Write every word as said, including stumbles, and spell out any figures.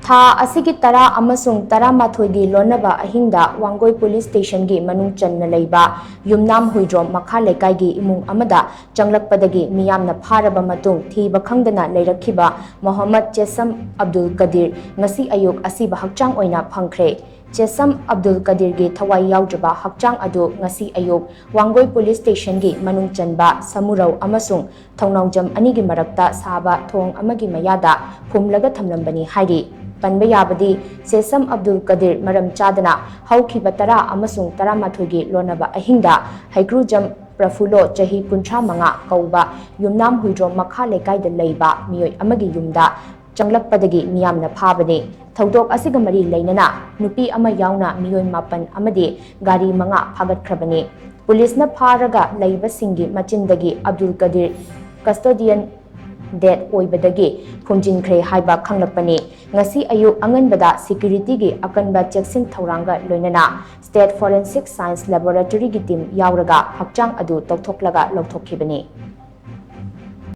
ꯊꯥ ꯑꯁꯤꯒꯤ ꯇꯔꯥ ꯑꯃꯁꯨꯡ ꯇꯔꯥꯃꯥꯊꯣꯏꯒꯤ ꯂꯣꯟꯅꯕ ꯑꯍꯤꯡꯗ ꯋꯥꯡꯒꯣꯏ ꯄꯨꯂꯤꯁ ꯁ꯭ꯇꯦꯁꯟꯒꯤ ꯃꯅꯨꯡ ꯆꯟꯅ ꯂꯩꯕ ꯌꯨꯝꯅꯥꯝ ꯍꯨꯏꯗ꯭ꯔꯣꯝ ꯃꯈꯥ ꯂꯩꯀꯥꯏꯒꯤ ꯏꯃꯨꯡ ꯑꯃꯗ ꯆꯪꯂꯛꯄꯗꯒꯤ ꯃꯤꯌꯥꯝꯅ ꯐꯥꯔꯕ ꯃꯇꯨꯡ ꯊꯤꯕ ꯈꯪꯗꯅ ꯂꯩꯔꯛꯈꯤꯕ ꯃꯣꯍꯝꯃꯗ ꯆꯦꯁꯝ ꯑꯕꯗꯨꯜ ꯀꯗꯤꯔ ꯉꯁꯤ ꯑꯌꯨꯛ ꯑꯁꯤꯕ ꯍꯛꯆꯥꯡ ꯑꯣꯏꯅ ꯐꯪꯈ꯭ꯔꯦ꯫ ꯆꯦꯁꯝ ꯑꯕꯗꯨꯜ ꯀꯗꯤꯔꯒꯤ ꯊꯋꯥꯏ ꯌꯥꯎꯗ꯭ꯔꯕ ꯍꯛꯆꯥꯡ ꯑꯗꯨ ꯉꯁꯤ ꯑꯌꯨꯛ ꯋꯥꯡꯒꯣꯏ ꯄꯨꯂꯤꯁ ꯁ꯭ꯇꯦꯁꯟꯒꯤ ꯃꯅꯨꯡ ꯆꯟꯕ ꯁꯃꯨꯔꯧ ꯑꯃꯁꯨꯡ ꯊꯣꯡꯅꯥꯎꯖꯝ ꯑꯅꯤꯒꯤ ꯃꯔꯛꯇ ꯁꯥꯕ ꯊꯣꯡ ꯑꯃꯒꯤ ꯃꯌꯥꯗ ꯐꯨꯝꯂꯒ ꯊꯝꯂꯝꯕꯅꯤ ꯍꯥꯏꯔꯤ꯫ ꯄꯟꯕ ꯌꯥꯕꯗꯤ, ꯆꯦꯁꯝ ꯑꯕꯗꯨꯜ ꯀꯗꯤꯔ ꯃꯔꯝ ꯆꯥꯗꯅ ꯍꯧꯈꯤꯕ ꯇꯔꯥ ꯑꯃꯁꯨꯡ ꯇꯔꯥꯃꯥꯊꯣꯏꯒꯤ ꯂꯣꯟꯅꯕ ꯑꯍꯤꯡꯗ ꯍꯩꯀ꯭ꯔꯨꯖꯝ ꯄ꯭ꯔꯐꯨꯂꯣ, ꯆꯍꯤ ꯀꯨꯟꯊ꯭ꯔꯥ ꯃꯉꯥ ꯀꯧꯕ ꯌꯨꯝꯅꯥꯝ ꯍꯨꯏꯗ꯭ꯔꯣꯝ ꯃꯈꯥ ꯂꯩꯀꯥꯏꯗ ꯂꯩꯕ ꯃꯤꯑꯣꯏ ꯑꯃꯒꯤ ꯌꯨꯝꯗ ꯆꯪꯂꯛꯄꯗꯒꯤ ꯃꯤꯌꯥꯝꯅ ꯐꯥꯕꯅꯤ꯫ ꯊꯧꯗꯣꯛ ꯑꯁꯤꯒ ꯃꯔꯤ ꯂꯩꯅꯅ ꯅꯨꯄꯤ ꯑꯃ ꯌꯥꯎꯅ ꯃꯤꯑꯣꯏ ꯃꯥꯄꯟ ꯑꯃꯗꯤ ꯒꯥꯔꯤ ꯃꯉꯥ ꯐꯥꯒꯠꯈ꯭ꯔꯕꯅꯤ꯫ ꯄꯨꯂꯤꯁꯅ ꯐꯥꯔꯒ ꯂꯩꯕꯁꯤꯡꯒꯤ ꯃꯆꯤꯟꯗꯒꯤ ꯑꯕꯗꯨꯜ ꯀꯗꯤꯔ custodial death ꯑꯣꯏꯕꯗꯒꯤ ꯐꯨꯝꯖꯤꯟꯈ꯭ꯔꯦ ꯍꯥꯏꯕ ꯈꯪꯂꯛꯄꯅꯤ꯫ ꯉꯁꯤ ꯑꯌꯨꯛ ꯑꯉꯟꯕꯗ ꯁꯦꯀ꯭ꯌꯨꯔꯤꯇꯤꯒꯤ ꯑꯀꯟꯕ ꯆꯦꯛꯁꯤꯟ ꯊꯧꯔꯥꯡꯒ ꯂꯣꯏꯅꯅ State Forensic Science Laboratoryꯒꯤ team ꯌꯥꯎꯔꯒ ꯍꯛꯆꯥꯡ ꯑꯗꯨ ꯇꯧꯊꯣꯛꯂꯒ ꯂꯧꯊꯣꯛꯈꯤꯕꯅꯤ꯫